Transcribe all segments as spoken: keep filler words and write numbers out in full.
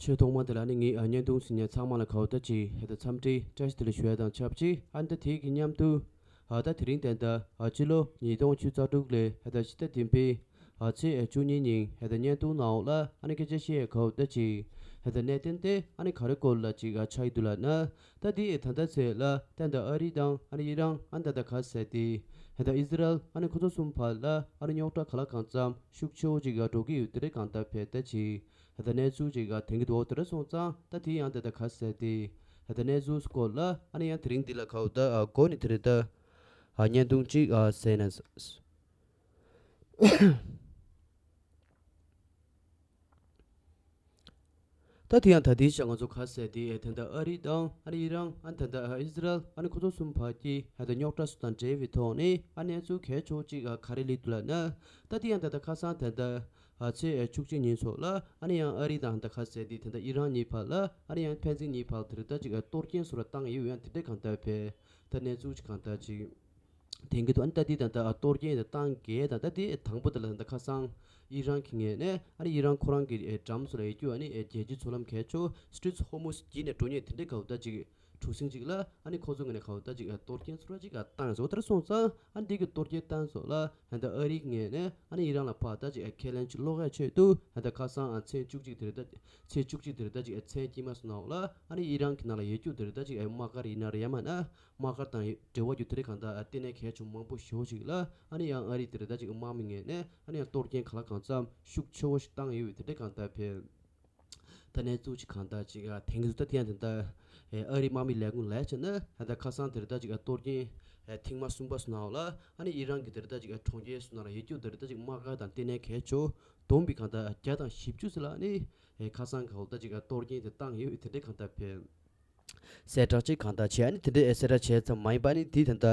ཆོས་ཐོག་མ་དེ་ལ་ནི་ངས་ཨ་བརྙན་ཐུང་གཟིགས་མཁན་ཚང་མ་ལ་གའུ་ད་ཅིག་ཧེ་ད་འཚམས་འདྲི་བཀྲ་ཤིས་བདེ་ལེགས་ཞུ་ཡ་དང་ཆབས་ཅིག་ཨ་ནི་ད་དེ་གི་མཉམ་དུ་ཨ་ད་དེ་རིང་དེ་འདྲ་ཨ་སྤྱི་ལོ་ཉིས་སྟོང་བཅུ་རྩ་དྲུག་ལོའི་ཧེ་ད་ཕྱི་ཟླ་བདུན་པའི་ཨ་ཚེས་བཅུ་གཉིས་ཉིན་ཧེ་ད་བརྙན་ཐུང་ནང་འོག་ལ་ཨ་ནི་སྐད་ཆ་བཤད་ཡ་གའུ་ད་ཅིག་ཧེ་ད་གནད་དོན་དེ་ཨ་ནི་ག་རེ་སྐོར་ལ་ཅིག་ཨ་ཆགས་ཀྱི་འདུག་ལབ་ན། ད་དེ་ད་ལྟ་ཚེ་ལ་ད་ད་ཨ་རི་དང་ཨ་ནི་ཨི་རན་ཨ་ནི་ད་ད་ག་ཟེར་དེ་ཧེ་ད་ཨི་ཟི་རལ་ཨ་ནི་ཁོ་ཚོ་གསུམ་བར་ལ་ཨ་ནི་རྙོག་དྲ་ག་ལ་གང་འཚམ་ཤུགས་ཆེ་བོ་ཅིག་ཨ་འགྲོ་གི་ཡོད་དེ་རེད་གང་ལྟར་བས་ད་ཅིག་ཧེ་ད་གནས་ཚུལ་ཅིག་ཨ་དེང་གི་འདུག་དེ་འདྲ་སོང་ཙང་ད་དེ་ཡང་ད་ད་ག་ཟེར་དེ་ཧེ་ད་གནས་ཚུལ་སྐོར་ལ་ཨ་ནི་ཡང་དེ་རིང་འདི་ལ་གའུ་ད་ཨ་གོ་ནི་དེ་རེད་ད་ཨ་བརྙན་ཐུང་ཅིག་ཨ་ཟེར་ན། ད་དེ་ཡང་ད་དེའི་ཆ་ང་ཚོ་ག་ཟེར་དེ་ཨེ་ད་ལྟ་ཨ་རི་དང་ཨ་ནི་ཨི་རན་ཨ་ནི་ད་ལྟ་ཨི་ཟི་རལ་ཨ་ནི་ཁོ་ཚོ་གསུམ་བར་གྱི་ཨ་ད་རྙོག་དྲ་སོགས་དང་འབྲེལ་བའི་ཐོག་ནས་ཨ་ནི་ཚུལ་གལ་ཆེ་བོ་ཅིག་ཨ་ག་རེ་སླེབས་འདུག་ལབ་ན། ད་དེ་ཡང་ད་ལྟ་ཁ་སང་ད་ལྟ་ཨ་ཚེས་ཨ་བཅུ་གཅིག་ཉིན་ཚོ་ལ་ཨ་ནི་ཡང་ཨ་རི་དང་ད་ག་ཟེར་དེ་ད་ལྟ་ཨི་རན་གཉིས་བར་ལ་ཨ་ནི་ཡང་ཕན་ཚུན་གཉིས་བར་དེ་རེད་ད་ཅིག་ཨ་གཏོར་སྐྱོན་སོགས་ལ་བཏང་ཡོད་ཡང་དེ་འདྲ་གང་ལྟར་བས་ད་གནས་ཚུལ་ཅིག་གང་ལྟར་ཅིག་དེང་གི་དུ་ཨ་ནི་ད་དེ་ད་ལྟ་གཏོར་སྐྱོན་དེ་བཏང་གས་ད་ལྟ་དེ་དང་པོ་དེ་ལ་ད་ལྟ་ཁ་སང་ཨི་རན་གྱི་ངོས་ནས་ཨ་ནི་ཨི་རན་ཁོ་རང་གི་ཨེ་འགྲམ་སུ་ལ་ཡོད་རྒྱུ་ཨ་ནི་ཨེ་རྒྱལ་སྤྱིའི་མཚོ་ལམ་གལ་ཆེ་Strait of Hormuz བརྒྱུད་ནས་འགྲོ་མཁན་དེ་འདྲའི་གའུ་ད་ཅིག་གྲུ་གཟིངས་ཅིག་ལ་ཨ་ནི་ཁོ་ཚོ་ངོས་ནས་གའུ་ད་ཅིག་ཨེ་གཏོར་སྐྱོན་ཚོ་ར་ཅིག་ཨ་བཏང་སོ་དེར་སོང་ཙང་ཨ་ནི་དེ་གི་གཏོར་སྐྱོན་བཏང་སོ་ལ་ཨ་ནི་ད་ཨ་རིའི་ངོས་ནས་ཨ་ནི་ཨི་རན་ལ་ཕར་ད་ཅིག་ཨེ་ཁས་ལེན་ཅིག་སློག་ཡ་ཆེད་དུ་ཨ་ནི་ད་ཁ་སང་ཨ་ཚེས་བཅུ་གཅིག་དེ་རེད་ད་ཚེས་བཅུ་གཅིག་དེ་རེད་ད་ཅིག་ཨེ་མཚན་དཀྱིལ་མ་སོང་ནའོ་ལ་ཨ་ནི་ཨི་རན་གྱི་ནང་ལ་ཡོད་རྒྱུ་དེ་རེད་ད་ཅིག་ཨེ་དམག་སྒར་ཡིན་ན་རེད་ཡ་མ་ན། དམག་སྒར་དང་འབྲེལ་བ་རྒྱུ་དེ་རིགས་གང་ལྟར་ལྟེ་གནས་གལ་ཆེན་མང་པོ་ཞེ་པོ་ཞིག་ལ་ཨ་ནི་ཡང་ཨ་རི་དེ་རིགས་ད་ཅིག་དམག་མི་ངོས་ནས་ཨ་ནི་ཡང་གཏོར་སྐྱོན་གང་ལ་གང་འཚམ་ཤུགས་ཆེ་བོ་ཞིག་བཏང་ཡོད་པའི་དེ་འདྲ་གང་ལྟར་ཕེབས། ད་གནས་ཚུལ་ཅིག་གང་ལྟར་ཅིག་ཨ་དེང་གི་ད་དེ་ཡང་དེ་འདྲ་ཨ་རི་དམག་མི་ལས་ཁུངས་ལ་བྱས་ན་ཨ་ད་ཁ་སང་དེ་རིགས་ད་ཅིག་ཨ་གཏོར་སྐྱོན་ཨ་ཐེངས་མ་གསུམ་པ་སོང་ནའོ་ལ་ཨ་ནི་ཨི་རན་གྱི་དེ་རིགས་ད་ཅིག་ཨ་གྲོང་ཁྱེར་སོང་ན་ལ་ཡོད་རྒྱུ་དེ་རིགས་ད་ཅིག་དམག་སྒར་དང་ལྟེ་གནས་གལ་ཆེ་བོ་བསྡོམས་པའི་གང་ལྟར་བརྒྱ་དང་བཞི་བཅུ་ཟེར་ལ་ཨ་ནི་ཨེ་ཁ་སང་གའོ་ད་ཅིག་ཨ་གཏོར་སྐྱོན་དེ་བཏང་ཡོད་པའི་དེ་འདྲ་གང་ལྟར་ཕེབས། གསལ་བསྒྲགས་ཅིག་གང་ལྟར་བྱས་ཨ་ནི་དེ་འདྲའི་གསལ་བསྒྲགས་བྱས་ཙམ་མ་ཡིན་པ་ནི་དེ་ད་ལྟ་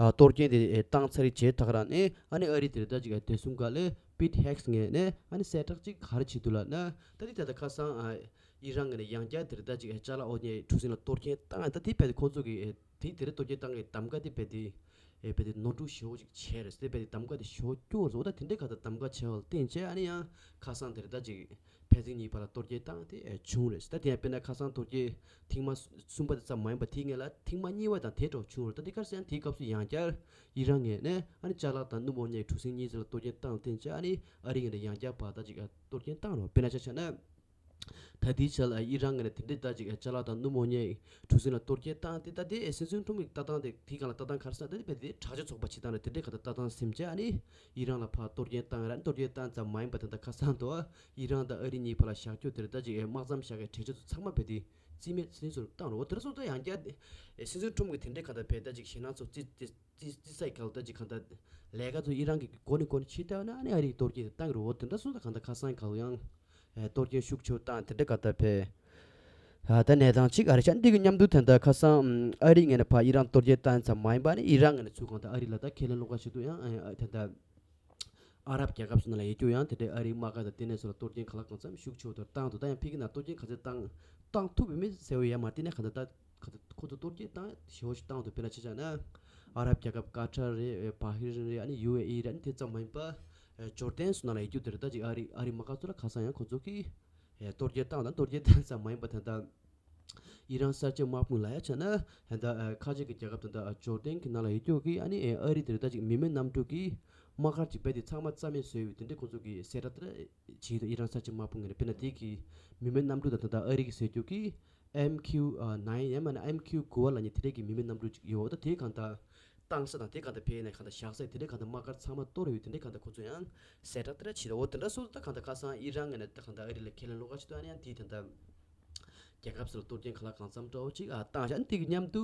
ཨ་གཏོར་སྐྱོན་དེ་ཨེ་བཏང་ཚར་རེད་བྱས་ད་ག་རང་ནས་ཨ་ནི་ཨ་རི་དེ་རེད་ད་ཅིག་ཨེ་བདེ་སྲུང་སྒང་ལས་པིཊ་ཧེག་སི་ངོས་ནས་ཨ་ནི་གསལ་བསྒྲགས་ཅིག་ག་རེ་བྱེད་འདུག་ལབ་ན། ད་དེ་ད་ལྟ་ཁ་སང་ཨ་ཨི་རན་ངོས་ནས་ཡང་བསྐྱར་དེ་རེད་ད་ཅིག་ཨེ་ཅ་ལག་འོ་ཉེ་གྲུ་གཟིངས་ལ་གཏོར་སྐྱོན་བཏང་ད་དེ་བས་དེ་ཁོང་ཚོ་གི་ཨེ་དེ་དེ་རེད་གཏོར་སྐྱོན་བཏང་གི་གདམ་ག་དེ་བས་དེ་ཨེ་བས་དེ་ནོར་འཁྲུལ་ཞེ་པོ་ཅིག་བྱས་རེད་ཟེར་བས་དེ་གདམ་ག་དེ་ཞེ་པོ་སྐྱོ་བ་རེད། འོ་ད་དེ་འདྲའི་ཁ་ད་གདམ་ག་བྱས་པ་ལ་བརྟེན་བྱས་ཨ་ནི་ཡང་ཁ་སང་དེ་རེད་ད་ཅིག་ཕན་ཚུན་གཉིས་བར་ལ་གཏོར་སྐྱོན་བཏང་སྟེ་བྱུང་རེད། ད་དེ་ཡང་དཔེར་ན་ཁ་སང་གཏོར་སྐྱོན་ཐེངས་མ་གསུམ་པ་དེ་ཙམ་མ་ཡིན་པ་དེའི་སྔོན་ལ་ཐེངས་མ་གཉིས་པ་དང་དེ་འདྲ་བྱུང་རེད། ད་དེ་ག་རེ་ཟེར་ན་དེའི་སྐབས་སུ་ཡང་བསྐྱར་ཨི་རན་ངོས་ནས་ཨ་ནི་ཅ་ལག་དང་སྣུམ་འོ་ཉེ་གྲུ་གཟིངས་གཉིས་ཚོ་ལ་གཏོར་སྐྱོན་བཏང་བརྟེན་བྱས་ཨ་ནི་ཨ་རི་ངོས་ནས་ཡང་བསྐྱར་བར་ད་ཅིག་གཏོར་སྐྱོན་བཏང་རེད། དཔེར་ན་ཆ་བཞག་ན་ད་དེའི་ཆ་ལ་ཨི་རན་ངོས་ནས་དེ་འདྲའི་ད་ཅིག་ཅ་ལག་དང་སྣུམ་འོ་ཉེ་གྲུ་གཟིངས་ལ་གཏོར་སྐྱོན་བཏང་སྟེ་ད་དེ་སྲིད་འཛིན་ཁྲིམས་ཀྱི་ལྟ་སྟངས་དེ་དེའི་སྒང་ལ་ལྟ་སྟངས་ག་རེ་ཟེར་ན་ད་དེ་བས་དེ་དྲག་སྤྱོད་ཚོགས་པ་བྱེད་སྟངས་རེད། དེ་འདྲའི་ག་ད་ལྟ་སྟངས་ཟིན་བྱས་ཨ་ནི་ཨི་རན་ལ་ཕར་གཏོར་སྐྱོན་བཏང་ར་ཨ་ནི་གཏོར་སྐྱོན་བཏང་ཙམ་མ་ཡིན་པ་ད་ད་ཁ་སང་དུ་ཨི་རན་དང་ཨ་རི་གཉིས་བར་ལ་བཞག་རྒྱུ་དེ་རེད་ད་ཅིག་དམག་མཚམས་བཞག་གི་གྲོས་ཆོད་ཚོ་ཚང་མ་བས་དེ་རྩིས་མེད་རྩིས་ཚོར་བཏང་རོགས་དེར་སོང་ད་ཡང་བསྐྱར་སྲིད་འཛིན་ཁྲིམས་ཀྱི་དེ་འདྲའི་ག་ད་བས་ད་ཅིག་ཞེད་སྣང་ཚོ་རྩིས་རྩིས་རྩིས་རྩིས་ས་ཡི་ག་ད་ཅིག་ག་ད་ལས་ཀ་ཚོ་ཨི་རན་གྱི་གོ་ནི་གོ་ནི་ཕྱི་ལྟ་ན་ཨ་ནི་ཨ་རིའི་གཏོར་སྐྱོན་དེ་བཏང་གི་རོགས་དེ་འདྲ་སོང་ད་ག་ད་ཁ་སང་ག་ཡང་གཏོར་སྐྱོན་ཤུགས་ཆེ་བཏང་དེ་འདྲ་ག་ད་བས་ད་གནས་སྟངས་གཅིག་ཨ་རི་ཆ་འདི་གི་མཉམ་དུ་ད་ད་ཁ་སང་ཨ་རི་ངོས་ནས་ཕར་ཨི་རན་གཏོར་སྐྱོན་བཏང་ཙམ་མ་ཡིན་པ་ནི་ཨི་རན་ངོས་ནས་ཚུར་གང་ད་ཨ་རི་ལ་ད་ཁས་ལེན་ལོག་ག་བྱེད་དུ་ཡང་ད་ད་ཨ་རབ་རྒྱལ་ཁབ་སོགས་ནང་ལ་ཡོད་རྒྱུ་ཡང་དེ་འདྲའི་ཨ་རིའི་དམག་སྒར་དང་ལྟེ་གནས་སོགས་ལ་གཏོར་སྐྱོན་གང་ལ་གང་འཚམ་ཤུགས་ཆེ་བོ་དང་བཏང་འདུག་ད་ཡང་ཕ་གི་ནང་གཏོར་སྐྱོན་ག་ཚོད་བཏང་བཏང་ཐུབ་པའི་མི་ཟེར་བ་ཡང་མ་བལྟས་ན་གང་ལྟར་ད་ག་ཚོད་ཁོ་ཚོ་གཏོར་སྐྱོན་བཏང་ཞེ་བོ་ཞིག་བཏང་འདུག་དཔེར་ན་ཆ་བཞག་ན་ཨ་རབ་རྒྱལ་ཁབ་ཀ་ཊར་རེད་བྷ་ཧི་རིན་རེད་ཨ་ནི་ཡུ་ཨེ་ཨི་རེད་ཨ་ནི་དེ་ཙམ་མ་ཡིན་པ་ཇོར་ཌན་སོགས་ནང་ལ་ཡོད་རྒྱུ་དེ་རེད་ད་ཅིག་ཨ་རི་ཨ་རིའི་དམག་སྒར་ཚོ་ལ་ཁ་སང་ཡང་ཁོ་ཚོ་གིས་གཏོར་སྐྱོན་བཏང་དང་གཏོར་སྐྱོན་བཏང་ཙམ་མ་ཡིན་པ་ད་ལྟ། ཨི་རན་གསར་བརྗེ་དམག་དཔུང་ལ་ཡ་བྱས་ན་ད་ལྟ་ཁ་ཆེ་གི་རྒྱལ་ཁབ་ད་ལྟ་ཇོར་ཌན་གྱི་ནང་ལ་ཡོད་རྒྱུ་གི་ཨ་ནི་ཨ་རི་དེ་ད་ཅིག་མི་མེད་གནམ་གྲུ་གི་དམག་སྒར་གྱི་བས་དེ་ཚང་མ་རྩ་མེད་བཟོས་ཡོད་དེ་འདྲ་ཁོང་ཚོ་གི་གསལ་བསྒྲགས་དེ་བྱས་ཡོད། ཨི་རན་གསར་བརྗེ་དམག་དཔུང་ངོས་ནས་དཔེར་ན་དེ་གི་མི་མེད་གནམ་གྲུ་ད་ད་ལྟ་ཨ་རི་གི་ཟེར་རྒྱུ་གི་ཨེམ་ཁིའུ་ནའིན་ཡང་མིན་ན་ཨེམ་ཁིའུ་དགུ་བ་ལབ་མཁན་དེ་འདྲ་གི་མི་མེད་གནམ་གྲུ་ཅིག་ཡོད། ད་དེ་གང་ད་བཏང་ས་དང་དེ་གང་ད་བས་ནས་གང་ད་བཞག་ས་དེ་འདྲ་གང་ད་དམག་སྒར་ཚང་མ་གཏོར་ཡོད་དེ་འདྲ་གང་ད་ཁོང་ཚོ་ཡང་གསལ་བསྒྲགས་དེ་འདྲ་བྱས་ད། འོ་དེ་འདྲ་སོང་ད་གང་ད་ཁ་སང་ཨི་རན་ངོས་ནས་ད་གང་ད་ཨ་རི་ལ་ཁས་ལེན་ལོག་ག་བྱེད་དུ་ཨ་ནི་ཡང་དེ་ད་ད། རྒྱལ་ཁབ་སུ་ལ་གཏོར་སྐྱོན་གང་ལ་གང་འཚམ་འདྲ་བོ་ཅིག་ཨ་བཏང་བཞག་ཨ་ནི་དེ་གི་མཉམ་དུ་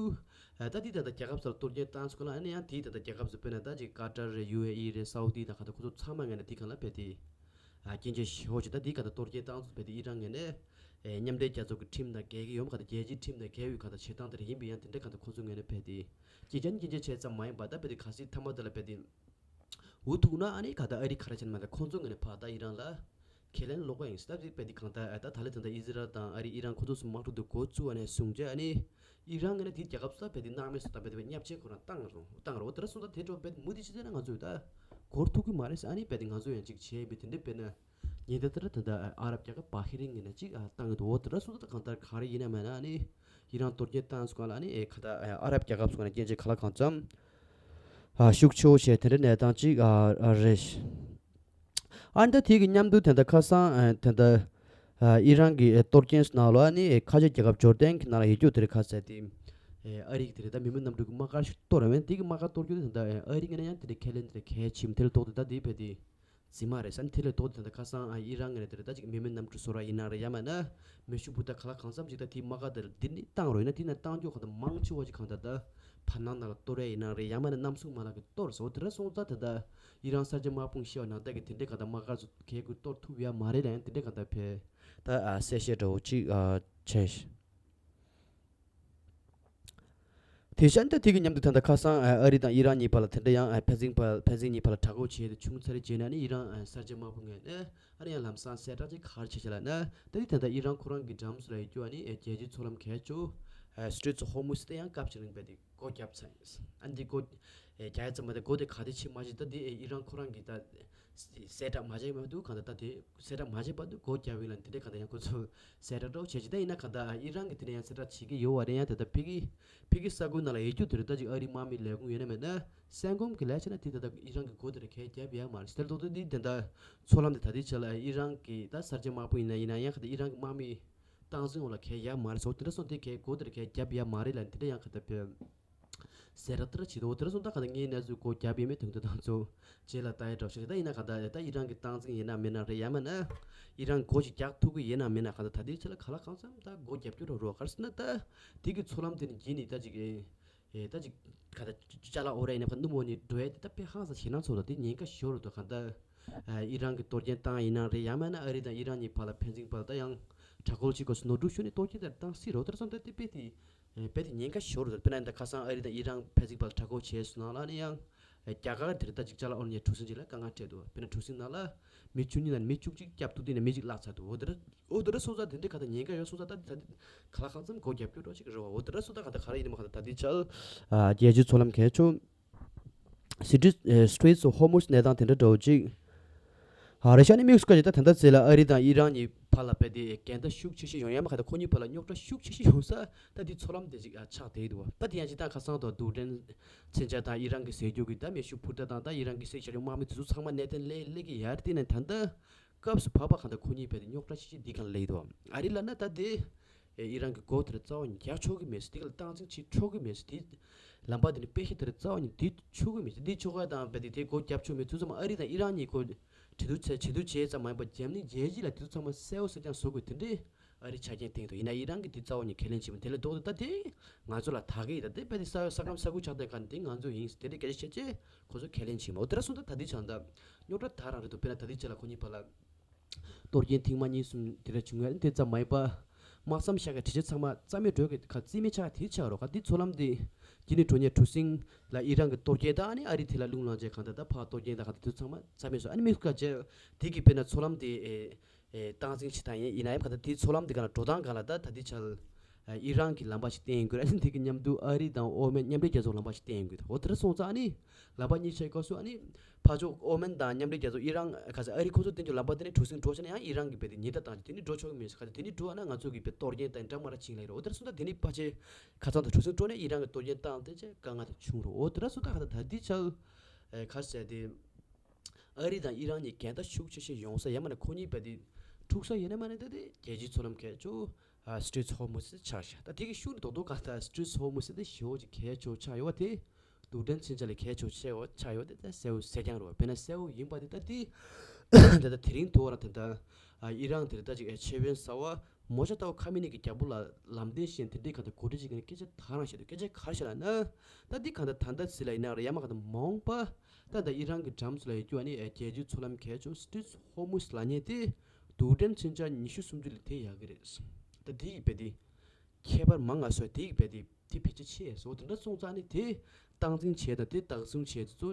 ཨ་ད་དེ་ད་ལྟ་རྒྱལ་ཁབ་སུ་ལ་གཏོར་སྐྱོན་བཏང་ཚུལ་གང་ལ་ཨ་ནི་ཡང་དེ་ད་ལྟ་རྒྱལ་ཁབ་སུ་དཔེར་ན་ད་ཅིག་ཀ་ཏར་རེད་ཡུ་ཨེ་ཨི་རེད་སའུ་ཏི་དང་གང་ལྟར་ཁོ་ཚོ་ཚང་མ་ངོས་ནས་དེ་གང་ལ་བས་དེ་ཨ་སྐྱོན་བརྗོད་ཞེ་པོ་ཅིག་ད་དེ་གང་ལྟར་གཏོར་སྐྱོན་བཏང་ཚུལ་བས་དེ་ཨི་རན་ངོས་ནས་ཨེ་མཉམ་འབྲེལ་རྒྱལ་ཚོགས་ཀྱི་ཁྲིམས་དང་འགལ་གྱི་ཡོད་མ་གང་ལྟར་རྒྱལ་སྤྱིའི་ཁྲིམས་དང་འགལ་བའི་གང་ལྟར་བྱེད་སྟངས་དེ་འདྲ་ཡིན་པས་ཡང་དེ་འདྲ་གང་ལྟར་ཁོ་ཚོ་ངོས་ནས་བས་དེ་སྐྱོན་བརྗོད་བྱས་ཙམ་མ་ཡིན་པ་ད་བས་དེ་གལ་སྲིད་མཐའ་མ་དེ་ལ་བས་དེ། འུ་ཐུག་ན་ཨ་ནི་ག་ད་ཨ་རི་ག་རེ་བྱས་ན་མ་ད་ཁོང་ཚོ་ངོས་ནས་ཕར་ད་ཨི་རན་ལ་ཁས་ལེན་ལོག་པ་ཡིན་སྟབས་ཅིག་བས་དེ་གང་ལྟར་ཨ་ད་ད་ལས་ད་ལྟ་ཨི་ཟི་རལ་དང་ཨ་རི་ཨི་རན་ཁོ་ཚོ་གསུམ་དམག་འཁྲུག་འདི་འགོ་བཙུགས་པ་ནས་བཟུང་རྗེས་ཨ་ནི་ཨི་རན་ངོས་ནས་དེའི་རྒྱལ་ཁབ་སུ་ད་བས་དེ་སྣང་མེད་སུ་ད་བས་དེ་བས་བརྙས་བཅོས་ཁོ་རང་བཏང་རུང་བཏང་རུང་དེ་འདྲ་སོང་ད་དེ་འདྲ་བས་མུ་མཐུད་བྱས་ན་ང་ཚོས་ད་འགོར་ཐུབ་ཀྱི་མ་རེད་ཟེར་ཨ་ནི་བས་དེ་ང་ཚོ་ཡང་ཅིག་བྱས་པས་དེ་འདྲ་བས་ན་ ཉེན་བརྡ་དེ་ད་ལྟ་ཨ་རབ་རྒྱལ་ཁབ་བྷ་ཧི་རིན་ངོས་ནས་ཅིག་བཏང་གི་འདུག་འོ་དེ་འདྲ་སོང་ཙང་གང་ལྟར་ག་རེ་ཡིན་ན་མིན་ན་ཨ་ནི་ཨི་རན་གཏོར་སྐྱོན་བཏང་སོང་ག་ལ་ཨ་ནི་ཨེ་ག་ད་ཨ་རབ་རྒྱལ་ཁབ་སོང་ན་སྐྱོན་ཆེ་ག་ལ་གང་འཚམ་ཨ་ཤུགས་ཆེ་བོ་བྱས་དེ་འདྲ་གནས་སྟངས་ཅིག་ཨ་ཨ་རེད། ཨ་ནི་ད་དེ་གི་མཉམ་དུ་དེ་འདྲ་ཁ་སང་ཨ་དེ་འདྲ་ཨ་ཨི་རན་གྱི་ཨེ་གཏོར་སྐྱོན་ནང་ལ་ཨ་ནི་ཨེ་ཁ་ཆེ་རྒྱལ་ཁབ་ཇོར་ཌན་གྱི་ནང་ལ་ཡོད་རྒྱུ་དེ་འདྲ་ཁ་ཟེར་ཏེ་ཨེ་ཨ་རི་གི་དེ་འདྲ་ད་མི་མང་གནམ་གྲུ་གི་དམག་སྒར་ཞིག་གཏོར་ར་མེད་དེ་གི་དམག་སྒར་གཏོར་རྒྱུ་དེ་འདྲ་ཨེ་ཨ་རི་ངོས་ནས་ཡང་དེ་འདྲ་ཁས་ལེན་དེ་འདྲ་གལ་ཆེ་མི་དེ་ལ་ལྟོས་ཏེ་ད་དེ་བས་དེ། རྫི་མ་རེད་ས་ནི་དེ་ལས་ལྡོག་སྟེ་ད་ལྟ་ཁ་སང་ཨ་ཨི་རན་ངོས་ནས་དེ་ལ་ད་ཅིག་མི་མེད་གནམ་གྲུ་བཟོ་ར་ཡིན་ན་རེད་ཡང་མིན་ན་མེ་ཤུགས་འཕུར་མདའ་ག་ལ་གང་འཚམ་ཅིག་ད་དེའི་དམག་སྒར་དེ་ལ་འདི་ནི་བཏང་རོགས་ཡིན་ན་དེ་ན་བཏང་རྒྱུ་གང་ལྟར་མང་ཆེ་བ་ཅིག་གང་ལྟར་ད་བར་སྣང་ནང་ལ་གཏོར་ཡ་ཡིན་ན་རེད་ཡང་མིན་ན་གནམ་གསུམ་མ་ལག་གིས་གཏོར་སོང་དེ་འདྲ་སོང་ཙང་ད་ལྟ་ཨི་རན་གསར་བརྗེ་དམག་དཔུང་ཤེས་པ་ནང་ལྟ་གི་དེ་འདྲའི་གང་ལྟར་དམག་སྒར་ཚོ་གས་ཀྱིས་གཏོར་ཐུབ་ཡ་མ་རེད་ལ་ཡང་དེ་འདྲའི་གང་ལྟར་བས་ད་ཨ་གསལ་བཤད་འདྲ་བོ་ཅིག་ཨ་བྱས། དེ་བཞིན་ད་དེ་གི་མཉམ་དུ་ད་ལྟ་ཁ་སང་ཨ་ཨ་རི་དང་ཨི་རན་གཉིས་བར་ལ་དེ་འདྲ་ཡང་ཨ་ཕན་ཚུན་བར་ཕན་ཚུན་གཉིས་བར་ལ་དྲག་རྒོལ་བྱས་ཏེ་བྱུང་ཚར་རྗེས་ན་ནི་ཨི་རན་ཨ་གསར་བརྗེ་དམག་དཔུང་ངོས་ནས་ཨ་ནི་ཡང་ལམ་སང་གསལ་བསྒྲགས་ཅིག་ག་རེ་བྱས་བྱས་ལ་ན་ད་དེ་ད་ལྟ་ཨི་རན་ཁོ་རང་གི་འགྲམ་སུ་ལ་ཡོད་རྒྱུ་ཨ་ནི་ཨ་རྒྱལ་སྤྱིའི་མཚོ་ལམ་གལ་ཆེ་ཨ་Straits of Hormuz དེ་ཡང་སྐབས་ཅིག་རིང་བས་ཏེ་སྒོ་བརྒྱབ་ཚར་ཡིན། ཨ་ནི་འདི་སྒོ་ཨ་རྒྱག་ཡ་ཙམ་མ་ཟད་སྒོ་དེ་ག་དེ་ཕྱེ་མ་ཤེས་ད་དེ་ཨ་ཨི་རན་ཁོ་རང་གི་ད། གསལ་བསྒྲགས་མ་བྱས་མ་གཏོགས་གང་ལྟར་ད་དེ་གསལ་བསྒྲགས་མ་བྱས་བར་དུ་སྒོ་བརྒྱབ་ཡོད་ལ་དེ་འདྲའི་གང་ལྟར་ཡང་ཁོ་ཚོ་གསལ་བསྒྲགས་འདྲ་བོ་བྱས་ཅི་ད་ཡིན་ན་གང་ལྟར་ཨི་རན་གྱིས་དེ་འདྲ་ཡང་གསལ་བསྒྲགས་བྱེད་ཀྱི་ཡོད་པ་རེད། ཡང་དེ་ལྟར་ཕ་གི་ཕ་གི་ས་ཁུལ་ནང་ལ་ཡོད་རྒྱུ་དེ་རེད། ད་ཅིག་ཨ་རིའི་དམག་མིའི་ལས་ཁུངས་ཡོད་ན་མེད་ན་སེང་གོམ་གྱི་ལས་བྱས་ན་དེ་ད་ལྟ་ཨི་རན་གྱི་སྒོ་དེ་ར་གས་བརྒྱབ་ཡོད་མ་རེད། དེ་ལྟར་དེ་དེ་ད་ལྟ་མཚོ་ལམ་དེ་ད་ལྟའི་ཆ་ལ་ཨི་རན་གྱི་ད་གསར་བརྗེ་དམག་དཔུང་ཡིན་ན་ཡིན་ན་ཡང་གང་ལྟར་ཨི་རན་གྱི་དམག་མིའི་སྟངས་འཛིན་འོག་ལ་གས་ཡོད་མ་རེད་ཟེར་དེ་འདྲ་སོང་དེ་གས་སྒོ་དེ་ར་གས་བརྒྱབ་ཡོད་མ་རེད་ལ་དེ་འདྲ་ཡང་གང་ལྟར་བས། གསལ་བསྒྲགས་ལྟར་བྱེད་དོ། དེ་འདྲ་སོང་ཙང་གང་ལྟར་ངའི་གནས་ཚུལ་སྒོ་བརྒྱབ་ཡོད་མེད་དོན་དུ་དང་ཚོ་རྗེས་ལ་ལྟ་ཡ་འདྲ་བོ་ཞིག་རེད། ད་ཡིན་ན་གང་ལྟར་ད་ཨི་རན་གྱི་སྟངས་འཛིན་ཡིན་ན་མིན་ན་རེད་ཡང་མིན་ན་ཨི་རན་སྒོ་ཞིག་རྒྱག་ཐུབ་ཀྱི་ཡིན་ན་མིན་ན་གང་ལྟར་ད་ལྟའི་ཆ་ལ་གང་ལ་གང་འཚམ་ད་སྒོ་བརྒྱབ་རྒྱུ་རོ་རོ་ག་རེ་ཟེར་ན་ད་དེ་གི་མཚོ་ལམ་དེ་ནི་བརྒྱུད་ནས་ད་ཅིག་ཨེ་ད་ཅིག་གང་ལྟར་ཅ་ལག་འོ་ར་ཡིན་ན་ག་སྣུམ་འོ་ནི་འགྲོ་ཡ་དེ་ད་དཔེ་ཧང་སང་ཞེད་སྣང་ཚོ་ད་དེ་ཉེན་ཁ་ཤོར་རོ་ད་གང་ལྟར་ཨ་ཨི་རན་གྱི་གཏོར་སྐྱོན་བཏང་ཡིན་ན་རེད་ཡང་མིན་ན་ཨ་རི་དང་ཨི་རན་གཉིས་བར་ལ་ཕན་ཚུན་བར་ལ་ད་ཡང་དྲག་རྒོལ་བྱེད་དགོས་སུ་ནོར་འཁྲུལ་ཤོར་ནས་གཏོར་སྐྱོན་དེ་བཏང་སྲིད་རོ། དེར་སོང་ད་དེ་དཔེ་དེ། ཨེ་དཔེ་དེ་ཉེན་ཁ་ཤོར་རེད། དཔེར་ན་ད་ཁ་སང་ཨ་རི་དང་ཨི་རན་ཕན་ཚུན་བར་དྲག་རྒོལ་བྱས་སོང་ན་ལ་ནི་ཡང་ཨེ་རྒྱ་གར་དེར་ད་ཅིག་ཅ་ལག་འོ་ནས་གྲུ་གཟིངས་ཅིག་ལ་དཀའ་ངལ་འཕྲད་འདུག་དཔེར་ན་གྲུ་གཟིངས་ནང་ལ་མི་བཅུ་གཉིས་ནང་མི་བཅུ་གཅིག་བརྒྱབ་ཐུབ་དུས་ནས་མི་གཅིག་བརླག་ཚར་འདུག་འོ་དེར་འོ་དེར་སོང་ཙང་དེ་འདྲའི་ཁ་ད་ཉེན་ཁ་ཡོད་སོང་ཙང་ད་ད་ག་ལ་གང་འཚམ་སྒོ་རྒྱབ་སྐྱོར་རོགས་ཅིག་རེད་བ། འོ་དེར་སོང་ཙང་ག་ད་ག་རེ་ཡིན་མ་ག་ད་ད་དེ་ཆ་ཨ་རྒྱལ་སྤྱིའི་མཚོ་ལམ་གལ་ཆེ། Strait- ཨེ་Straits of Hormuz གནས་སྟངས་དེ་འདྲ་འདྲ་བོ་ཅིག་ཨ་རེ་ཤ་ནི་དམིགས་སུ་བཀར་ཅིག་ད་ད་ལྟ་ཚེ་ལ་ཨ་རི་དང་ཨི་རན་གཉིས་བར་ལ་བས་ཏེ་འགལ་ཟླ་ཤུགས་ཆེ་ཤོས་ཡོང་ཡ་མ་ཁ་ད་ཁོ་གཉིས་བར་ལ་རྙོག་དྲ་ཤུགས་ཆེ་ཤོས་ཡོང་ས་ད་འདི་མཚོ་ལམ་དེ་ཅིག་ཨ་ཆགས་བསྡད་འདུག་བ། ད་དེ་ཡང་ཅིག་ད་ཁ་སང་དུ་རྡུལ་ཕྲན་མཚོན་ཆ་དང་ཨི་རན་གྱི་ཟས་རྒྱུ་གི་ད་མེ་ཤུགས་འཕུར་མདའ་དང་ད་ཨི་རན་གྱི་སྲིད་བྱ་རིང་དམག་མི་དེ་ཚོ་ཚང་མ་གནས་སྟངས་ལས་སླེབས་ཀྱི་ཡར་བལྟས་ནས་ད་ལྟ་སྐབས་སུ་བབ་པ་གང་ལྟར་ཁོ་གཉིས་བས་ཏེ་རྙོག་དྲ་ཆེ་ཆེ་འདི་གང་ལ་སླེབས་འདུག་ཨ་རི་ལ་ན་ད་དེ་ཨེ་ཨི་རན་གྱི་འགོ་དེར་རྩ་བ་ནས་རྒྱག་ཆོག་གི་མེད་ཟེར། དེ་ག་ལ་སྟངས་འཛིན་བྱེད་ཆོག་གི་མེད་ཟེར། དེ་ལམ་པ་དེ་ནི་དཔེ་ཤེས་དེར་རྩ་བ་ནས་དེ་ཆོག་གི་མེད་ཟེར། དེ་ཆོག་ག་དང་བས་ཏེ་དེ་འགོ་རྒྱབ་ཆོག་མེད་དུས་ཙམ་ཨ་རི་དང་ཨི་རན་གཉིས་ཁོ་གྲོས་བསྡུར་བྱས་བྱེད་དུས་བྱས་ཙམ་མ་ཡིན་པ་རྒྱབ་གནས་རྒྱལ་སྤྱི་ལ་དེ་ཚོ་ཚང་མ་གསལ་བོ་གསལ་རྐྱང་བཟོ་དགོས་དེ་འདྲའི་ཨ་རི་ཆ་རྐྱེན་བསྟན་འདུག་ཡིན་ན་ཨི་རན་གྱིས་དེ་རྩ་བ་ནས་ཁས་ལེན་བྱེད་མི་དེ་ལས་ལྡོག་སྟེ་ད་དེ་ང་ཚོ་ལ་ད་གི་ཡིན། ད་དེ་བས་ཏེ་ས་ས་ཁམས་ས་ཁུལ་ཆགས་དོན་ག་ནས་དེ་ང་ཚོ་ཡིན་ཟེར་དེ་འདྲའི་སྐད་ཆ་བཤད་རྗེས་ཁོ་ཚོ་ཁས་ལེན་བྱེད་མ། འོ་དེ་འདྲ་སོང་ད་ད་དེ་ཆ་ད་རྙོག་དྲ་ད་རང་རེད་འདུག་དཔེར་ན་ད་དེ་ཆ་ལ་ཁོ་གཉིས་བར་ལ་གཏོར་སྐྱོན་ཐེངས་མ་གཉིས་གསུམ་དེ་འདྲ་བྱུང་ཡ་དེ་ཙམ་མ་ཡིན་པ། དམག་མཚམས་བཞག་གི་གྲི་ཆ་ཚང་མ་རྩ་མེད་འགྲོ་གི་ཁ་རྩིས་མེད་ཆགས་དེ་ཆགས་རོགས་ཁ་དེ་མཚོ་ལམ་དེ་དེ་ནི་འགྲོ་ཉེ་གྲུ་གཟིངས་ལ་ཨི་རན་གྱི་གཏོར་སྐྱོན་དང་ཨ་ནི་ཨ་རི་དེ་ལ་རླུང་ལངས་རྗེས་གང་ལྟར་ད་ཕར་གཏོར་སྐྱོན་དང་གང་ལྟར་དེ་ཚོ་ཚང་མ་རྩ་མེད་སོང་། ཨ་ནི་དམིགས་སུ་བཀར་རྗེས་དེ་གི་དཔེར་ན་མཚོ་ལམ་དེ་ཨེ་ཨེ་སྟངས་འཛིན་བྱེད་སྟངས་ཡིན་ཡིན་ན་ཡང་གང་ལྟར་དེ་མཚོ་ལམ་དེ་ག་ལ་འགྲོ་སྟངས་ག་ལ་ད་ད་དེ་ཆ་ཨེ་ཨི་རན་གྱི་ལམ་པ་ཞིག་བསྟན་ཡོང་གི་རེད། ཨ་ནི་དེ་གི་མཉམ་དུ་ཨ་རི་དང་ཨོ་མན་མཉམ་འབྲེལ་རྒྱལ་ཚོགས་ལམ་པ་ཞིག་བསྟན་ཡོང་གི་རེད། འོ་དེ་འདྲ་སོང་ཙང་ཨ་ནི་ལམ་པ་གཉིས་ཆའི་སྐབས་སུ་ཨ་ནི་ཕར་ཕྱོགས་ཨོ་མན་དང་མཉམ་འབྲེལ་རྒྱལ་ཚོགས་ཨི་རན་ག་ས་ཨ་རི་ཁོ་ཚོ་བསྟན་རྒྱུ་ལམ་པ་དེ་ནས་གྲུ་གཟིངས་འགྲོ་ཆ་ན་ཡང་ཨི་རན་གྱི་བས་དེ་ཉེན་བརྡ་བཏང་རྒྱུ་དེ་ནི་འགྲོ་ཆོག་གི་མེད་ཟེར། ག་དེ་དེ་ནི་འགྲོ་ཨ་ན་ང་ཚོ་གི་བས་གཏོར་སྐྱོན་དང་འདྲ་མ་ར་ཆིངས་ལ་ཡིན་རེད། འོ་དེ་འདྲ་སོང་ཙང་དེ་ནི་ཕལ་ཆེར་ཁ་ཚང་དུ་གྲུ་གཟིངས་འགྲོ་ནས་ཨི་རན་གྱི་གཏོར་སྐྱོན་བཏང་དེ་ཆེ་དཀའ་ངལ་དེ་བྱུང་རོགས། འོ་དེ་འདྲ་སོང་ཙང་ག་ད་ད་དེ་ཆ་ཨེ་ག་ཟེར་དེ། ཨ་རི་དང་ཨི་རན་གཉིས་འགལ་ཟླ་ཤུགས་ཆེ་ཤོས་ཡོང་ས་ཡང་མིན་ན་ཁོ་གཉིས་བས་དེ་འཁྲུག་ས་ཡིན་ན་མ་ནི་ད་དེ་རྒྱལ་སྤྱིའི་མཚོ་ལམ་གལ་ཆེ་ཨ་Straits of Hormuz ཆགས་ཤག་ད་དེ་གི་ཤུགས་ནི་རྡོག་རྡོག་ག་ད་Straits of Hormuz དེ་ཞེ་བོ་ཅིག་གལ་ཆེ་ཆགས་ཡོད་པ་དེ་རྡུལ་ཕྲན་མཚོན་ཆ་ལས་གལ་ཆེ་ཆེ་བ་ཆགས་ཡོད་དེ་ད་གསལ་བོ་གསལ་རྐྱང་རེད་བ། དཔེར་ན་གསལ་བོ་ཡིན་པ་དེ་ད་དེ་ད་ད་དེ་རིང་དུ་བ་ར་དེ་ད་ཨ་ཨི་རན་དེ་ད་ཅིག་ཨེ་ཆེ་བོན་ཟ་བ་མོ་ཅ་ཏའོ་ཁ་མི་ནི་གི་རྒྱལ་པོ་ལ་ལམ་སྟོན་བཞིན་དེ་འདྲའི་ག་ད་གོ་སྒྲིག་ཅིག་གི་སྐད་ཆ་ད་རང་བཤད་འདུག་སྐད་ཆ་ག་རེ་བཤད་ལ་ན་ད་དེ་ག་ད་ད་ད་སི་ལ་ཡིན་ན་རེད་ཡ་མ་ག་ད་མ་འོངས་པ། ད་ད་ཨི་རན་གྱི་འགྲམ་ཚོ་ལ་ཡོད་རྒྱུ་ཨ་ནི་ཨེ་རྒྱལ་སྤྱིའི་མཚོ་ལམ་གལ་ཆེ་Straits of Hormuz ལབ་མཁན་དེ་རྡུལ་ཕྲན་མཚོན་ཆ་ཉི་ཤུ་སུམ་ཅུ་ལས་དེ་ཡག་གི་རེད། ད་དེ་ཡི་བས་དེ་ཁྱད་པར་མང་ང་སོ་དེ་ཡི་བས་དེ་དེ་བེད་སྤྱོད་ཆེ་སོ་དེ་འདྲ་སོང་ཙང་ནི་དེ་སྟངས་འཛིན་བྱས་དང་དེ་བདག་བཟུང་བྱས་དེ་ཚོ་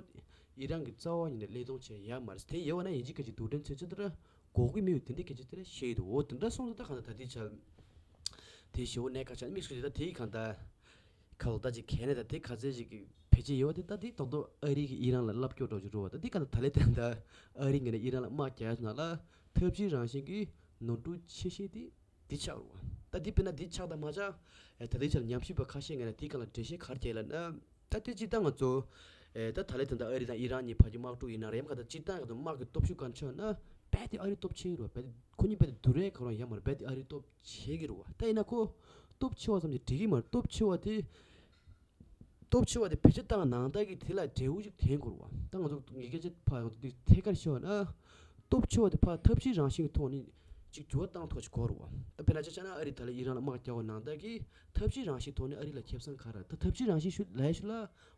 ཨི་རན་གྱི་རྩ་བ་ཉིད་ནས་བློས་གཏོང་བྱས་ཡག་མ་རེད། དེ་ཡོད་བ་ན་ཡིན་གཅིག་ག་གཅིག་རྡུལ་ཕྲན་མཚོན་ཆ་དེ་འདྲ་དགོས་ཀྱི་མི་ཡོད་དེ་འདྲའི་སྐད་ཆ་དེ་འདྲ་བཤད་ཡོད་དོ། འོ་དེ་འདྲ་སོང་ཙང་ད་ག་ད་ད་དེ་ཆ་དེ་ཞེ་བོ་གནད་འགག་ཆགས་དམིགས་སུ་དེ་ད་དེ་ག་ད། ཁ་ལོ་ད་ཅིག་གལ་ནས་ད་དེ་ག་ཚད་ཅིག་གི་བེད་སྤྱོད་ཡོད་པ་དེ་ད་དེ་ཏོག་ཏོག་ཨ་རི་གི་ཨི་རན་ལ་བསླབ་སྐྱོར་འདྲ་ཅིག་འགྲོ་བ་ད་དེ་ག་ད་ད་ལེ་དེ་ད་ཨ་རི་ངོས་ནས་ཨི་རན་ལ་དམག་རྒྱག་ཡ་ནང་ལ་ ཐབས་ཇུས་རང་བཞིན་གྱི་ནོར་འཁྲུལ་ཆེ་ཤོས་དེ་འདི་ཆགས་རེད་བ། ད་འདི་དཔེར་ན་འདི་ཆགས་དང་མ་ཆགས། ཨེ་ད་ལྟའི་ཆར་ཉམས་ཞིབ་པ་ཁ་ཤས་ངོས་ནས་དེའི་སྒང་ལ་འགྲེལ་བཤད་ག་རེ་བྱས་ལབ་ན། ད་དེ་སྤྱིར་བཏང་ང་ཚོ་ཨེ་ད་ད་ལྟའི་ད་ལྟ་ཨ་རི་དང་ཨི་རན་གཉིས་བར་གྱི་དམག་འཁྲུག་ཡིན་ན་རེད། ཡང་ག་ད་སྤྱིར་བཏང་ང་ཚོ་དམག་གི་སྟོབས་ཤུགས་ག་འདྲ་ཆགས་ན་རྦད་དེ་ཨ་རི་སྟོབས་ཆེ་གི་རེད་བ། རྦད་དེ་ཁོ་གཉིས་རྦད་དེ་བསྡུར་ཡས་ག་རང་ཡོད་མ་རེད། རྦད་དེ་ཨ་རི་སྟོབས་ཆེ་གི་རེད་བ། ད་ཡིན་ན་ཁོ་སྟོབས་ཆེ་བ་ཙམ་གྱིས་འགྲིག་གི་མ་རེད། སྟོབས་ཆེ་བ་དེ་སྟོབས་ཆེ་བ་དེ་བེད་སྤྱོད་བཏང་ནང་ལྟར་གྱི་དེ་ལ་འབྲས་བུ་ཅིག་ཐོན་དགོས་རེད་བ། ད་ང་ཚོ་ངའི་སྐད་ཆ་ཕར་ང་ཚོ་འདི་ཐད་ཀར་བཤད་པ་ན། སྟོབས་ཆེ་བ་དེ་ཕར་ཐབས་ཇུས་རང་བཞིན་གྱི་ཐོག་ནས་ཅིག་འགྱུར་བ་བཏང་ཐུབ་ཅིག་དགོས་རེད་བ། ད་དཔེར་ན་ཆ་བཞག་ན་ཨ་རི་ད་ལ་ཨི་རན་ལ་དམག་རྒྱག་པ་ནང་ལྟར་གྱི་ཐབས་ཇུས་རང་བཞིན་ཐོག་ནས་ཨ་རི་ལ་ཁེ་བཟང་ག་རེ། ད་ཐབས་ཇུས་རང་བཞིན་ཞུ་ལབ་ཞུ་ལ་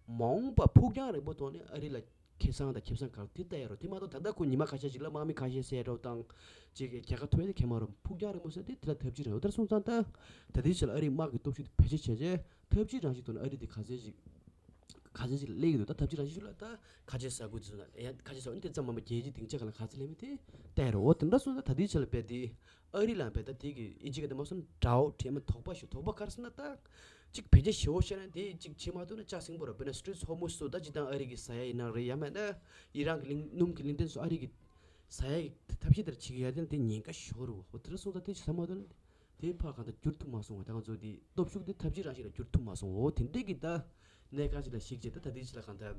མ་འོངས་པ་ཕུགས་རྒྱང་རིང་པོ་ཐོག་ནས་ཨ་རི་ལ་ཁེ་བཟང་དང་ཁེ་བཟང་ག་རེ་དེ་ལྟ་ཡ་རོ། དེ་མ་གཏོགས་ད་ལྟ་ཁོ་ཉི་མ་ཁ་ཤས་ཤིག་ལ་དམག་མི་ཁ་ཤས་བསད་འགྲོ་དང་ཅིག་རྒྱལ་ཁ་ཐོབ་ཡ་དེ་ཁེ་མ་རོ། ཕུགས་རྒྱང་རིང་པོ་ཟེར་དེ་དེ་ལ་ཐབས་ཇུས་རེད། འོ་དེར་སོང་ཙང་ད་ད་ལྟའི་ཆ་ལ་ཨ་རིའི་དམག་གི་སྟོབས་ཤུགས་དེ་བེད་སྤྱོད་བྱས་རྗེས་ཐབས་ཇུས་རང་བཞིན་ཐོག་ནས་ཨ་རི་དེ་ག་ཚད་ཅིག་ག་ཚད་ཅིག་སླེབས་ཀྱི་འདུག་ད་ཐབས་ཇུས་རང་བཞིན་ཞུ་ལ་ད་ཁ་ཆེ་ས་ཁུལ་དེ་ཚོ་ན་ཡང་ཁ་ཆེ་ས་ཁུལ་དེ་ཙམ་མ་མ་རྒྱལ་སྤྱིའི་སྡིངས་ཆ་སྒང་ལ་ག་ཚད་སླེབས་མིན་དེ་བལྟས་རོགས། འོ་དེ་འདྲ་སོང་ཙང་ད་ལྟའི་ཆ་ལ་རྦད་དེ་ཨ་རི་ལ་རྦད་ད་དེ་གི་ཨིན་ཇི་སྐད་དེ་མ་སོང་དགྲ་བོ་དྲན་མ་དོགས་པ་ཞུ་དོགས་པ་ག་རེ་ཟེར་ན་ད་ཅིག་བེད་སྤྱོད་ཞེ་པོ་བཤད་ན་དེ་ཅིག་བྱེད་མ་ཐུབ་ན་ལྕགས་སྲིན་པོ་ར། དཔེར་ན་སི་ཊྲེཊ་ཧོར་མུཛ་སུ་ད་ཅི་ད་ཨ་རི་གི་ཟ་ཡ་ཡིན་ན་རེད། ཡང་མིན་ན་ཨི་རན་གི་གླིང་སྣུམ་གི་གླིང་ཕྲན་སུ་ཨ་རི་གི་ཟ་ཡ་གི་ཐབས་ཤེས་དེར་བྱེད་ཀྱི་ཡ་དེ་ན་དེ་ཉེན་ཁ་ཞེ་པོ་རེད། འོ་དེ་འདྲ་སོང་ཙང་དེ་ཅིག་ཟ་མ་ཐུབ་ན། དེ་ཕར་གང་ལྟར་བསྒྱུར་ཐུབ་མ་སོང་བ། ད་ང་ཚོ་དེ་སྟོབས་ཤུགས་དེ་ཐབས་ཇུས་རང་བཞིན་ལ་བསྒྱུར་ཐུབ་མ་སོང་། འོ་དེ་འདྲས་ཀྱི་ད་གནད་འགག་ཅིག་ལ་གཞིགས་བྱས་ད་ད་ལྟའི་ཆ་ལ་གང་ལྟར་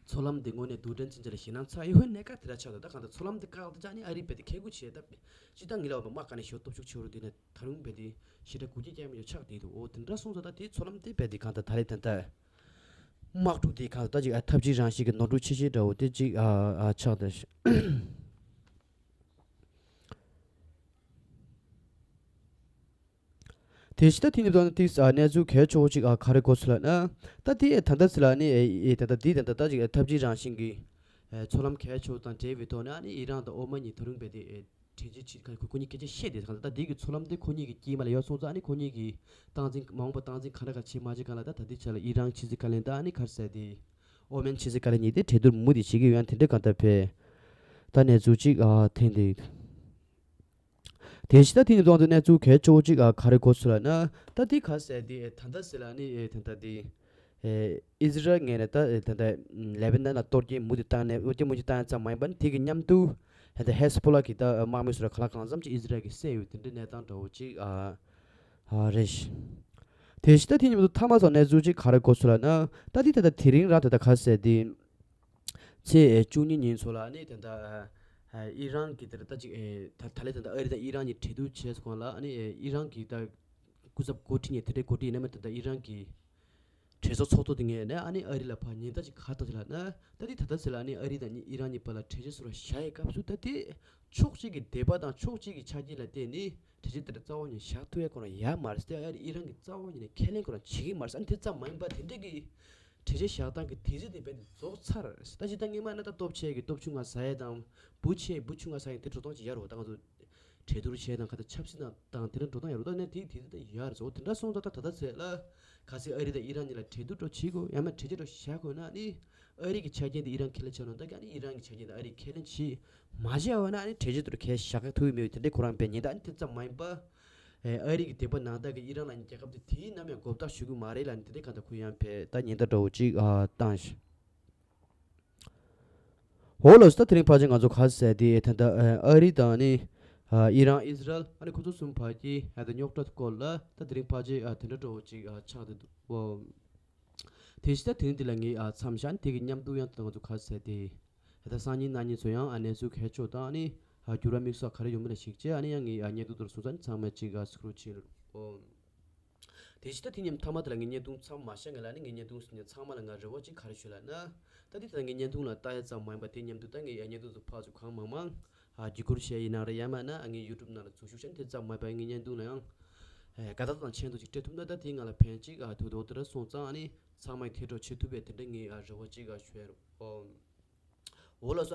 མཚོ་ལམ་དེ་དངོས་གནས་རྡུལ་ཕྲན་ཚན་ཆ་ལ་ཞེད་སྣང་ཚ་ཡོད་གནད་འགག་དེ་འདྲ་ཆགས་འདུག་ད་གང་ལྟར་མཚོ་ལམ་དེ་བཀག་ད་ཅག་ནི་ཨ་རི་རྦད་དེ་ཁེ་གུ་བྱས་ད་སྤྱིར་བཏང་ངེད་ལ་བ་དམག་ག་ནས་ཞོ་སྟོབས་ཤུགས་ཆེ་རུ་དེ་ནས་ད་རུང་རྦད་དེ་ཞེ་དྲག་གུ་སྐྱེད་རྐྱང་མེད་ཆགས་བསྡད་འདུག་འོ་དེ་འདྲ་སོང་ཙང་ད་དེ་མཚོ་ལམ་དེ་རྦད་དེ་གང་ལྟར་ད་རེས་ད་ལྟ་དམག་འཁྲུག་དེ་གང་ལྟར་ད་ཅིག་ཨ་ཐབས་ཇུས་རང་བཞིན་གྱི་ནོར་འཁྲུལ་ཆེ་ཤོས་འདྲ་བོ་དེ་ཅིག་ཨ་ཨ་ཆགས་ད། དེ་བཞིན་ད་དེ་ནི་ད་ནི་ཏིག་ཨ་གནས་ཚུལ་གལ་ཆེ་བོ་ཅིག་ཨ་ག་རེ་གོ་ཚུལ་ལ་ན། ད་དེ་ད་ལྟ་ཚེ་ལ་ནི་ཨེ་ཨེ་ད་ལྟ་དེ་ད་ལྟ་ད་ཅིག་ཨེ་ཐབས་ཇུས་རང་བཞིན་གྱི་ཨེ་མཚོ་ལམ་གལ་ཆེ་བོ་དང་འབྲེལ་བའི་ཐོག་ནས་ཨ་ནི་ཨི་རན་དང་ཨོ་མན་གཉིས་ད་རུང་རྦད་དེ་ཨེ་གྲོས་མོལ་བྱེད་ཁ་ཁོ་ཁོ་གཉིས་སྐད་ཆ་བཤད་དེ་གང་ལྟར་ད་དེ་གི་མཚོ་ལམ་དེ་ཁོ་གཉིས་ཀྱི་དཀྱིལ་མ་ལ་ཡོད་སོང་ཙང་ཨ་ནི་ཁོ་གཉིས་ཀྱི་སྟངས་འཛིན་མ་འོངས་པ་སྟངས་འཛིན་ག་འདྲ་ག་བྱེད་མ་བྱེད་གང་ལ་ད་ད་དེ་ཆ་ལ་ཨི་རན་ཕྱི་སྲིད་བཀའ་བློན་དང་ཨ་ནི་ག་རེ་ཟེར་དེ་ཨོ་མན་ཕྱི་སྲིད་བཀའ་བློན་གཉིས་དེ་གྲོས་བསྡུར་མུ་མཐུད་བྱེད་ཀྱི་ཡོད་ཡང་དེ་འདྲ་གང་ལྟར་བས་ད་གནས་ཚུལ་ཅིག་ཨ་ཐོན་དེ། དེ་བཞིན་ད་དེ་ནི་གཙོ་བོ་གནས་ཚུལ་གལ་ཆེ་བོ་གཅིག་ཨ་ག་རེ་གོ་ཚུལ་ལ་ན། ད་དེ་ག་ཟེར་དེ་ད་ལྟ་ཟེར་ལ་ནི་ད་ལྟ་དེ་ཨི་ཟི་རལ་ངོས་ནས་ད་ད་ལྟ་ལེ་བྷ་ནན་ལ་གཏོར་སྐྱོན་མུ་མཐུད་བཏང་ནས་གཏོར་སྐྱོན་མུ་མཐུད་བཏང་ཡ་ཙམ་མ་ཡིན་པར་དེ་གི་མཉམ་དུ་ད་ལྟ་ཧེ་ཟ་བྷོ་ལ་གི་ད་དམག་མི་ཚོ་ལ་ག་ལ་གང་འཚམ་ཅིག་ཨི་ཟི་རལ་གི་བསད་ཡོད་དེ་འདྲའི་གནས་སྟངས་འདྲ་བོ་གཅིག་ཨ་ཨ་རེད། དེ་བཞིན་ད་དེ་མཉམ་དུ་མཐའ་མ་སོགས་གནས་ཚུལ་གཅིག་ག་རེ་གོ་ཚུལ་ལ་ན། ད་དེ་ད་ལྟ་དེ་རིང་རང་ད་ལྟ་ག་ཟེར་དེ། ཚེས་བཅུ་གཉིས་ཉིན་ཚོ་ལ་ནི་ད་ལྟ་ཨི་རན་གྱི་དེར་ད་ཅིག་ད་ད་ལས་ད་ལྟ་ཨ་རི་དང་ཨི་རན་གྱི་གྲོས་བསྡུར་བྱས་སོང་ལ་ནི་ཨི་རན་གྱི་ད་སྐུ་ཚབ་འགོ་ཁྲིད་ནས་དེ་འདྲའི་འགོ་ཁྲིད་ཡིན་ན་མིན་ད་ལྟ་ཨི་རན་གྱི་གྲོས་ཚོགས་ཚོགས་གཙོ་དེ་ངས་ནི་ཨ་ནི་ཨ་རི་ལ་ཕར་ཉེན་བརྡ་ཅིག་ག་བཏང་ཅིག་ལ་ན་ད་དེ་ད་ལྟ་ཟེར་ལ་ནི་ཨ་རི་དང་ཨི་རན་གཉིས་བར་ལ་གྲོས་ཆོད་སོགས་ལ་བཞག་ཡའི་སྐབས་སུ་ད་དེ་ཕྱོགས་གཅིག་གི་དད་པ་དང་ཕྱོགས་གཅིག་གི་ཆ་རྐྱེན་ལ་བརྟེན་ནས་གྲོས་ཆོད་དེ་འདྲ་རྩ་བ་ཉིད་བཞག་ཐུབ་ཡ་ཁོ་རང་ཡ་མ་རེད་ཟེར། ཨ་རི་ཨི་རན་གྱི་རྩ་བ་ཉིད་ནས་ཁས་ལེན་ཁོ་རང་བྱེད་ཀྱི་མ་རེད་ཟེར། ཨ་ནི་དེ་ཙམ་མ་ཡིན་པ་དེ་འདྲའི་གི་གྲོས་ཆོད་བཞག་སྟངས་ཀྱི་དུས་ཚོད་དེ་རྦད་དེ་རྫོགས་ཚར། ད་ཅི་ད་སྔོན་མ་ན་ད་སྟོབས་ཆེ་གི་སྟོབས་ཆུང་ང་ཟ་ཡས་དང་། བུ་ཆེ་བུ་ཆུང་ང་ཟ་ཡས་དེ་འགྲོ་སྟངས་ཅིག་ཡོད་རེད་བ། ད་ང་ཚོ་གྲོས་བསྡུར་བྱས་དང་ཁ་ད་ཆབ་སྲིད་དང་དང་དེ་འདྲ་འགྲོ་སྟངས་ཡོད་རེད་བ། ད་ནས་དེ་དུས་ཚོད་ད་ཡོད་རེད་བ། དེ་འདྲ་སོང་ཙང་ད་ད་ལྟ་ཚེ་ལ་གལ་སྲིད་ཨ་རི་དང་ཨི་རན་གཉིས་ལ་གྲོས་བསྡུར་འདྲ་བྱེད་དགོས་ཡང་ན་གྲོས་ཆོད་འདྲ་བཞག་དགོས་ན་ནི་ཨ་རི་གི་ཆ་རྐྱེན་དེ་ཨི་རན་ཁས་ལེན་བྱས་ན་ད་ཀྱང་ནི་ཨི་རན་གི་ཆ་རྐྱེན་དེ་ཨ་རི་ཁས་ལེན་བྱེད་མ་བྱས་པ་ན་ནི་གྲོས་ཆོད་དེ་འདྲ་ཁས་བཞག་གི་ཐུབ་ཀྱི་མེད་པའི་དེ་འདྲའི་ཁོ་རང་པའི་ཉེན་བརྡ། ཨ་ནི་དེ་ཙམ་མ་ཡིན་པ། ཨེ་ཨ་རི་གི་དད་པ་ནང་ལྟར་གྱི་ཨི་རན་ལ་ནི་རྒྱལ་ཁབ་དེ་དེའི་ནམ་ཡང་མགོ་བཏགས་ཞུ་གི་མ་རེད་ལབ་ནས་དེ་འདྲའི་གང་ལྟར་ཁོ་ཡང་བས་ད་ཉེན་བརྡ་འདྲ་བོ་ཅིག་ཨ་བཏང་ཤག་འོ་ལགས་སོ། ད་དེ་རིང་ཕལ་ཆེར་ང་ཚོ་ག་ཟེར་དེ་ད་ལྟ་ཨ་རི་དང་ནི་ཨི་རན་ཨི་ཟི་རལ་ཨ་ནི་ཁོ་ཚོ་གསུམ་བར་གྱི་ཨ་ད་རྙོག་དྲ་སྐོར་ལ་ད་དེ་རིང་ཕལ་ཆེར་ཨ་དེ་འདྲ་འདྲ་བོ་ཅིག་ཨ་ཆགས་བསྡད་འདུག་འོ། དེ་བཞིན་ད་དེ་རིང་འདི་ལ་ངས་ཨ་མཚམས་བཞག་ནས་དེ་གི་མཉམ་དུ་ཡང་ད་ང་ཚོ་ག་ཟེར་དེ་ད་ལྟ་སང་ཉིན་གནངས་ཉིན་ཚོ་ཡང་ཨ་གནས་ཚུལ་གལ་ཆེ་དང་ནི་ཨ་འགྱུར་བ་དམིགས་བསལ་ག་རེ་ཡོང་མིན་ལ་གཞིགས་བྱས་ཨ་ནི་ཡང་ངས་ཨ་བརྙན་ཐུང་དེར་སོང་ཙང་ནི་ཚང་མས་ཅིག་ཨ་གཟིགས་རོགས་བྱེད། འོ། དེ་བཞིན་ད་དེ་ཉིན་མཐའ་མ་དེ་ལ་ངས་བརྙན་ཐུང་མཚམས་མ་བཞག་ངེས་ལ་ནི་ངས་བརྙན་ཐུང་ཟིན་ནས་ཚང་མ་ལ་ང་རེ་བ་ཅིག་ག་རེ་ཞུ་ལབ་ན། ད་དེ་ད་ངས་བརྙན་ཐུང་ལ་ལྟ་ཡ་ཙམ་མ་ཡིན་པ་དེ་མཉམ་དུ་ད་ངས་ཡ་བརྙན་ཐུང་དུ་ཕར་ཚུར་གང་མང་མང་ཨ་བརྒྱུད་བསྐུར་བྱས་ཡིན་ན་རེད་ཡང་མིན་ན་ཨ་ངའི་ཡུ་ཊུབ་ནང་ལ་འཛུལ་ཞུགས་བྱས་ནས་དེ་ཙམ་མ་ཡིན་པ་ངའི་བརྙན་ཐུང་ལ་ཡང་ཨ་དགའ་རྟགས་དང་མཆན་དུ་ཅིག་སྤྲད་ཐུབ་ན་ད་དེ་ང་ལ་ཕན་ཅིག་ཨ་ཐུག་འདུག་དེ་འདྲ་སོང་ཙང་ཨ་ནི་ཚང་མས་ཐེ་གཏོགས་བྱེད་ཐུབ་པའི་དེ་འདྲ་ངས་ཨ་རེ་བ་ཅིག་ཨ་ཞུ་ཡ་རེད། འོ་ལགས་སོ།